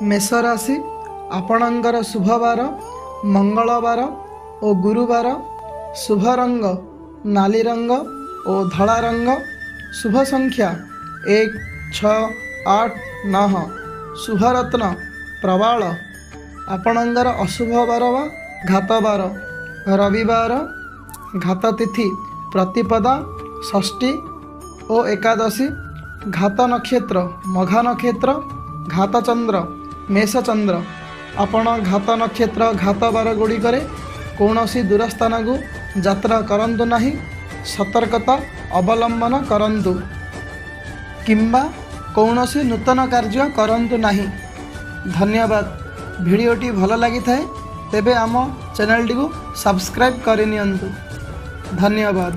ମେଷ ରାଶି, ଆପଣଙ୍କର ଶୁଭବାର ମଙ୍ଗଳବାର ଓ ଗୁରୁବାର। ଶୁଭ ରଙ୍ଗ ନାଲି ରଙ୍ଗ ଓ ଧଳା ରଙ୍ଗ। ଶୁଭ ସଂଖ୍ୟା 1, 6, 8, 9। ଶୁଭରତ୍ନ ପ୍ରବାଳ। ଆପଣଙ୍କର ଅଶୁଭ ବାର ବା ଘାତବାର ରବିବାର। ଘାତ ତିଥି ପ୍ରତିପଦା, ଷଷ୍ଠୀ ଓ ଏକାଦଶୀ। ଘାତ ନକ୍ଷତ୍ର ମଘା ନକ୍ଷତ୍ର। ଘାତ ଚନ୍ଦ୍ର ମେଷଚନ୍ଦ୍ର। ଆପଣ ଘାତ ନକ୍ଷତ୍ର, ଘାତ ବାର ଗୁଡ଼ିକରେ କୌଣସି ଦୂର ସ୍ଥାନକୁ ଯାତ୍ରା କରନ୍ତୁ ନାହିଁ। ସତର୍କତା ଅବଲମ୍ବନ କରନ୍ତୁ କିମ୍ବା କୌଣସି ନୂତନ କାର୍ଯ୍ୟ କରନ୍ତୁ ନାହିଁ। ଧନ୍ୟବାଦ। ଭିଡ଼ିଓଟି ଭଲ ଲାଗିଥାଏ ତେବେ ଆମ ଚ୍ୟାନେଲଟିକୁ ସବସ୍କ୍ରାଇବ୍ କରିନିଅନ୍ତୁ। ଧନ୍ୟବାଦ।